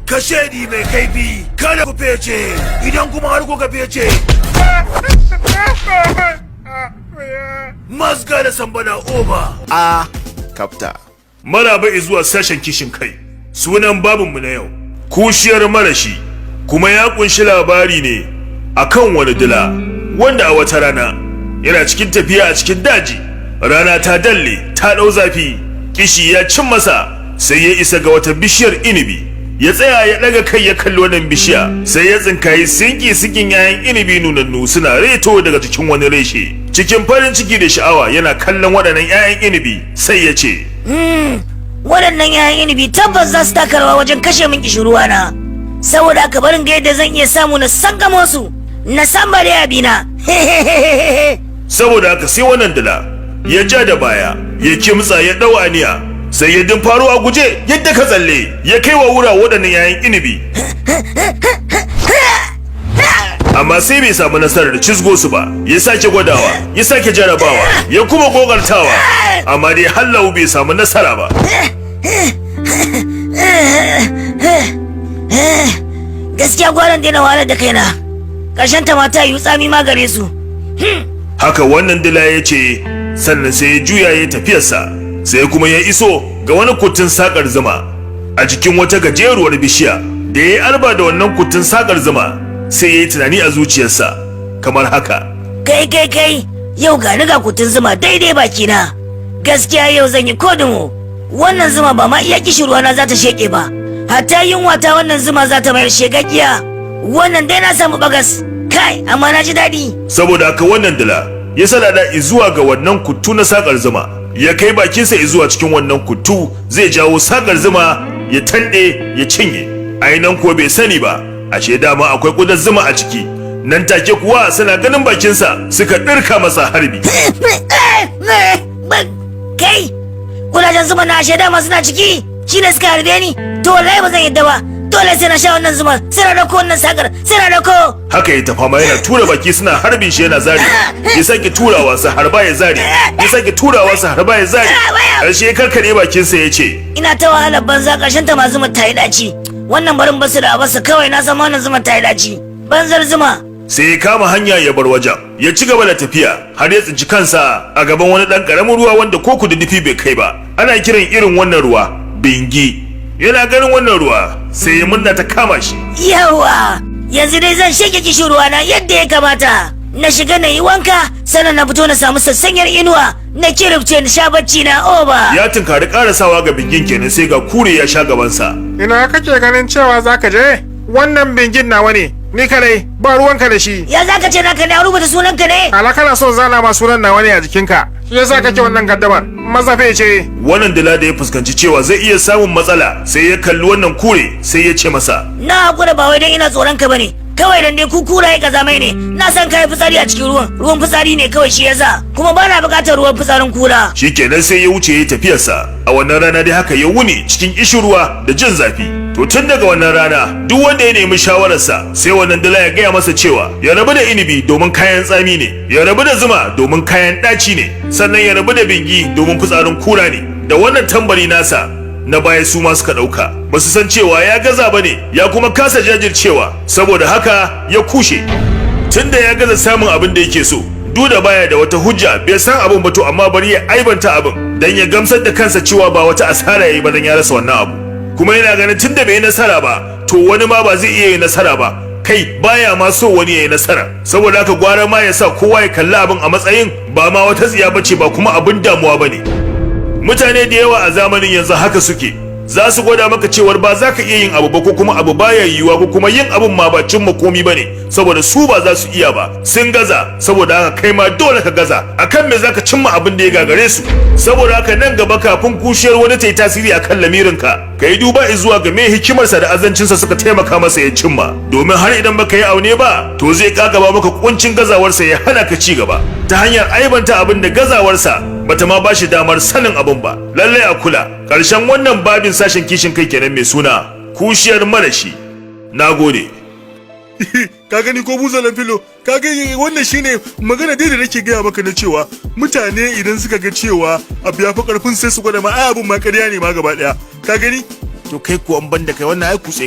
Kashedi mai kaifi, kada ku fece, idan kuma har kuka fece, mazga da sambana over. A kapta. Maraba zuwa sashen kishin kai. Sunan babinmu na yau, kushiyar marashi, kuma ya kunshi labari ne akan wani dila wanda a wata rana yana cikin tafiya a cikin daji. Rana ta dalle, ta ɗau zafi, kishi ya cin masa, sai ya isa ga wata bishiyar inibi. Ya tsaya, ya ɗaga kai ya kalli wannan bishiya, sai ya tsinkayi sinki sinkin 'ya'yan inibi nunannu suna reto daga cikin wani reshe. Cikin farin ciki da sha'awa yana kallon waɗannan 'ya'yan inibi, sai ya ce, Waɗannan 'ya'yan inibi tabbas za su taka rawa wajen kashe min kishirwa na. Saboda haka barin ga yadda zan iya samu na sangamo su, na sambare abina. Saboda haka sai wannan dila ya ja da baya, ya kimtsa, ya ɗau aniya, sai ya faro a guje yadda ka tsalle ya kai wa wura waɗannan 'ya'yan inibi, amma sai bai samu nasarar cizgo su ba. Ya sake gwadawa, ya sake jarabawa, ya kuma kokartawa, amma dai hallau bai samu nasara ba. Gaskiya gwaran daina wahalar da kaina. Ƙarshen ta mata yi tsami ma gare su. Haka wannan dila ya ce, sannan sai ya juya ya tafiyarsa, sai kuma ya iso ga wani kutun sakar zuma a jikin wata gajeruwar bishiya. Da ya yi arba da wannan kutun sakar zuma, sai ya yi tunani a zuciyarsa kamar haka: Kai kai kai, yau ga ni ga kutun zuma daidai bakina. Gaskiya yau zan yi kodumo. Wannan zuma ba ma iya kishirwa na za ta sheke ba. Hatta yunwa ta wannan zuma za ta mayar shekakkiya. Wannan dai na samu bagas. Kai, amma na ji daɗi. Saboda haka wannan dila ya sadada zuwa ga wannan kuttu na sakar zuma, ya kai bakinsa zuwa cikin wannan kuttu, zai jawo sakar zuma ya tanɗe ya cinye. Ainan kuwa bai sani ba, ashe dama akwai ƙudan zuma a ciki. Nan take kuwa suna ganin bakinsa suka ɗirka masa harbi. Kai, kudajen zuma na ashe dama suna ciki, shi ne suka harbe ni. To wallahi ba zan yadda ba. Dole sai na sha wannan zuma, sai na dauko wannan sakar, sai na dauko. Haka ya tafa ma yana tura baki, suna harbin shi yana zari, ya sake turawa su harba ya zari, ya sake turawa su harba ya zari. Ƙarshe ya karkare bakinsa ya ce, Ina ta wahalar banza, ƙarshen ta ma zuma ta yi ɗaci. Wannan barin basu da abasu kawai, na san wannan zuma ta yi ɗaci. Banzar zuma. Sai ya kama hanya ya bar wajen, ya ci gaba da tafiya har ya tsinci kansa a gaban wani ɗan ƙaramin ruwa wanda ko kududdufi bai kai ba. Ana kiran irin wannan ruwa bingi. Yana ganin wannan ruwa sai ya murna ta kama shi. Yawa, yanzu dai zan shake kishirwa na yadda ya kamata. Na shiga na yi wanka, sannan na fito na samu sassanyar inuwa, na kirifce na sha bacci na oba. Ya tunkari karasawa ga bingin kenan, sai ga kure ya sha gabansa. Ina kake ganin cewa zaka je? Wannan bingin nawa ne, ni kadai, ba ruwanka da shi. Ya zaka ce naka ne, a rubuta sunanka ne? Ala kana son zana ma sunan nawa ne a jikinka. Shi yasa kake wannan gaddamar. Maza ce. Wannan dila da ya fuskanci cewa zai iya samun matsala, sai ya kalli wannan kure, sai ya ce masa, Na hakura ba wai dan ina tsoron ka bane. Kawai dan dai ku kuraye kazamai ne. Na san kai fitsari a cikin ruwan. Ruwan fitsari ne kawai shi yasa. Kuma ba na bukatar ruwan fitsarin kura. Shikenan sai ya wuce ya tafiyarsa. A wannan rana dai haka ya wuni cikin ishirwa da jin zafi. To tun daga wannan rana duk wanda ya nemi shawararsa, sai wannan dila ya gaya masa cewa ya rabu da inibi domin kayan tsami ne, ya rabu da zuma domin kayan ɗaci ne, sannan ya rabu da bingi domin fitsarin kura ne. Da wannan tambari nasa na baya su ma suka ɗauka, ba su san cewa ya gaza ba ne, ya kuma kasa jajircewa, saboda haka ya kushe. Tunda ya gaza samun abin da yake so, Duda baya da wata hujja, bai san abin ba, to amma bari ya aibanta abin dan ya gamsar da kansa cewa ba wata asara yayi ba dan ya rasa wannan abu. Kuma yana ganin tunda bai yi nasara ba, to wani ma ba zai iya yi nasara ba. Kai baya ma so wani ya yi nasara, saboda haka gwara ma ya sa kowa ya kalli abin a matsayin ba ma wata tsiya bace ba, kuma abin damuwa bane. Mutane da yawa a zamanin yanzu haka suke, za su gwada maka cewar ba za ka iya yin abu ba, ko kuma abu baya yiwuwa, ko kuma yin abun ma ba cimma komi bane, saboda su ba za su iya ba, sun gaza, saboda haka kai ma dole ka gaza. Akan me zaka cimma abin da ya gagare su? Saboda haka nan gaba kafin kushiyar wani ta yi tasiri akan lamirinka, ka yi duba zuwa ga me hikimarsa da azancinsa suka taimaka masa ya cimma, domin har idan baka yi aune ba, to zai kagaba maka kuncin gazawarsa ya hana ka ci gaba ta hanyar aibanta abin da gazawarsa bata ma bashi damar sanin abin ba. Lallai a kula. Ƙarshen wannan babin sashen kishin kai kenan mai suna kushiyar marashi. Nagode. Ka gani ko buzalan filo? Ka gani, wannan shine magana dai da nake gaya maka na cewa mutane idan suka ga cewa abu ya fi karfin, sai su gwada ma ai abun ma ƙarya ne ma gaba daya. Ka gani? To kai kuwa, ban da kai, wannan ai kutse.